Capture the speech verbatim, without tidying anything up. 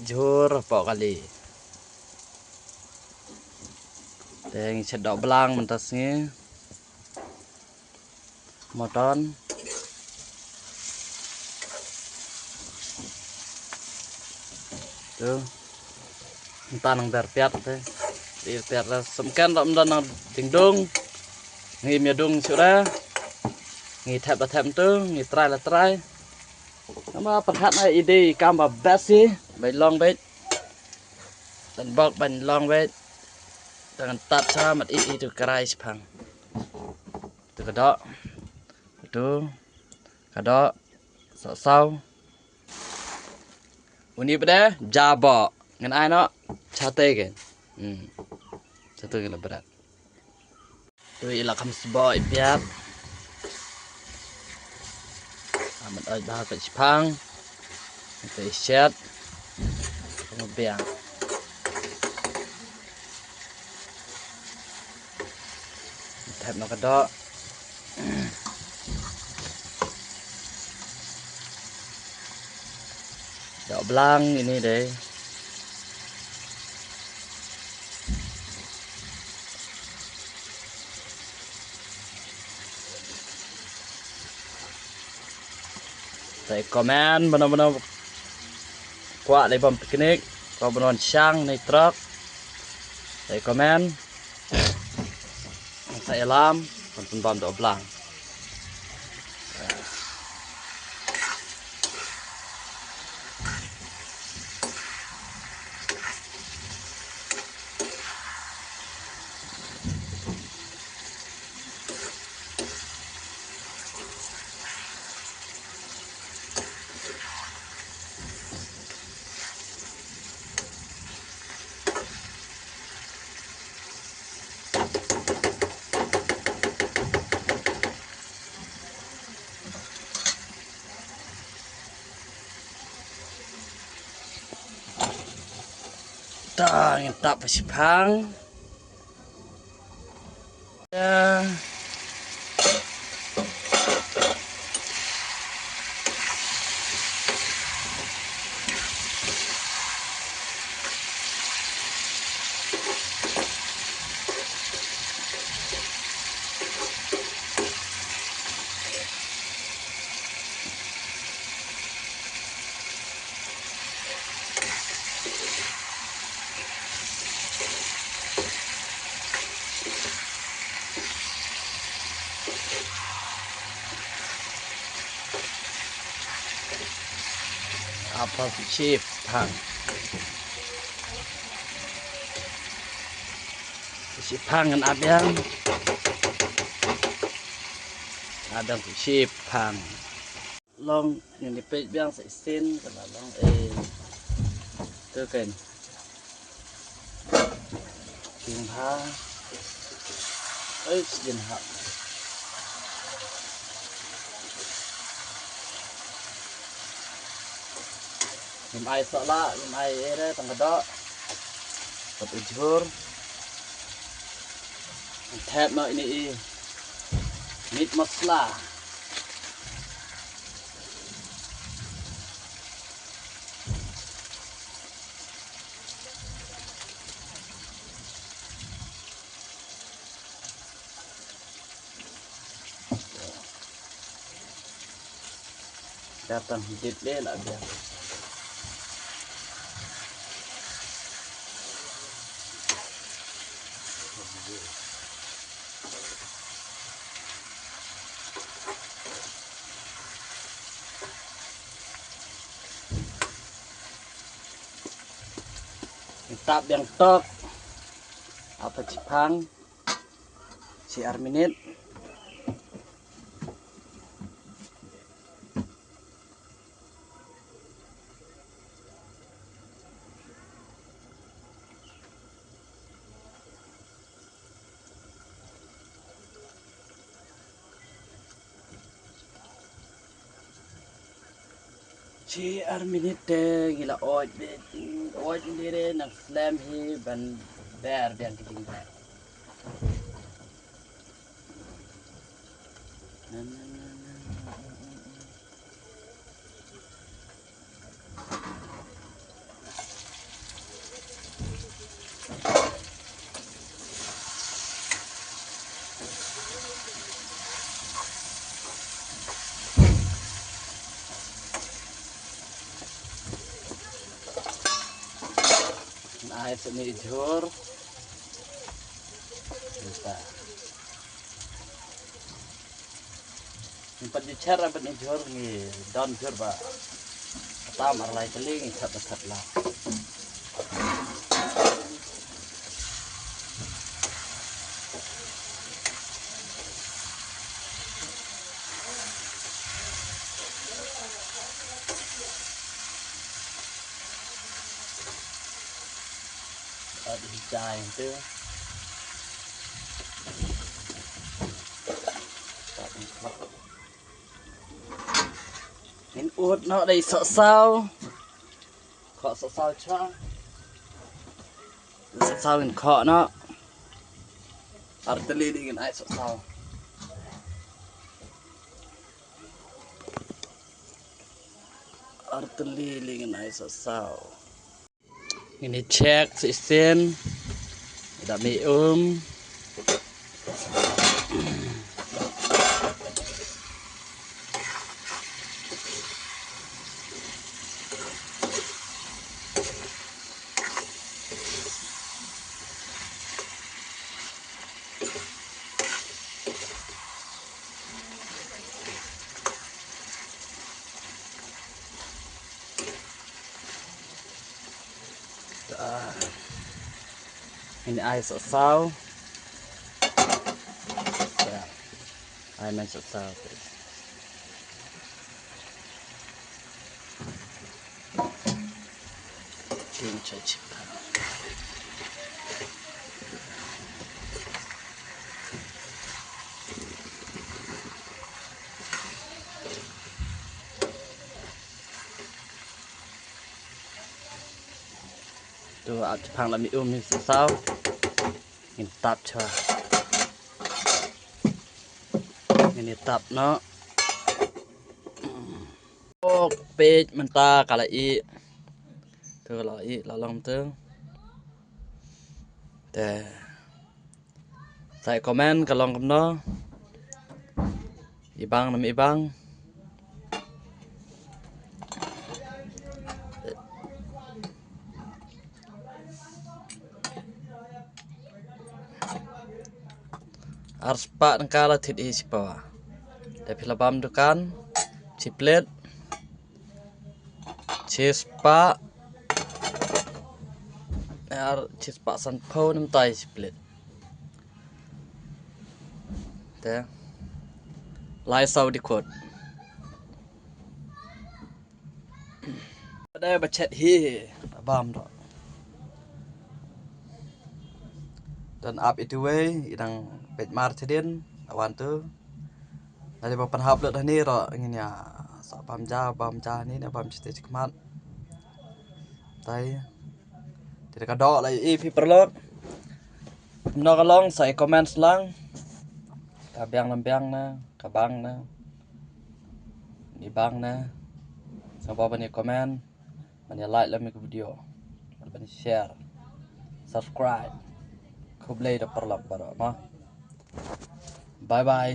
Jhur hapoh kali. Te ngi shet doh blang mynta sngi. Mutton. Tu. Mynta nang ber piat te. Ber piat la semken la mynta nang ding dung. Ngi mia dung shuh ra. Ngi thep la thep tu, ngi trai la trai. Namar pyrkhat na i dei i kam ba best hi, ban long beit. Ban bok ban long beit. Tang tat sa mat i i tu karai shipang. Tu ka doh. Tu ka doh. Saw saw. Uni bede jabo. Ngan ai no. Chate ke. Hmm. Chate ke la berat. Tu i la kham sbo i piat. Amat oi ba ka shipang. Ka i shet. Ka biang. Thep no ka doh. Doh blang ini dei. Te comment bano bano kwah dei bam picnic, kwah bano shang nei trok. Te comment. Sa ïalam, kan pynbam doh blang. Ta ngin tap shipang. Ya. Apa shipang. Shipang ngan abiang. Abiang shipang. Long ngin ïa peit biang sa shisien ka la long, eh. Tu kan. King ha. Oi, shisien ha. Ngim ai sohla, ngim ai ere tang ka doh. Pat u jhur. Thep noh ine i meat masala. Datang dit le la biang. Tap biang tok. Apa shipang. Shi ar minit. Shi ar minit te ngi la oit beit, oit beit re nang slem hi ban ber biang ki jingbret. Ai sa ni jhur. Nta. Ngi pat ju cher ai pat ni jhur, ngi don jhur ba tam ar lai kali ngi chat ba chat la. At jai tu. Ngin ut noh dei sohsaw. Khoh sohsaw chwa. Sohsaw ngin khoh noh. Ar tylli dei ngin ai sohsaw. Ar tylli dei ngin ai sohsaw. Ngin ïa check shisien. Da mih um. Ngin ai sohsaw. Ai men sohsaw. Tin cha chipha. Tu ap chaphang la mih um hi sohsaw. Ngin tap chwa. Ngin ïa tap noh. Ok, peit mynta ka la ih. Tu ka la ih la long tu. Te. Sa ïa comment ka long kumno. Ibang nam ibang. Ar spah tyngka la thied hi shipawa. Te phi la bam dukan, shi plate, shi spah, ar shi spah sanphew namtai shi plate. Te lai saw dkhot. Dei ba chet hi, bam doh. Don ap itu wei, i dang peit mar chadien, awan tu. Nali ba pynhap lut hani ro ngin ïa sa bam ja, bam ja hani ne bam chite chikmat. Tai. Te ka doh la i phi paralok. Kumno ka long sa i comment lang. Ka biang lam biang na, ka bang na. Ni bang na. Sa ba ban i comment. Ban ïa like lem ïa ka video. Ban share. Subscribe. Khublei da paralok baroh ma. Bye bye.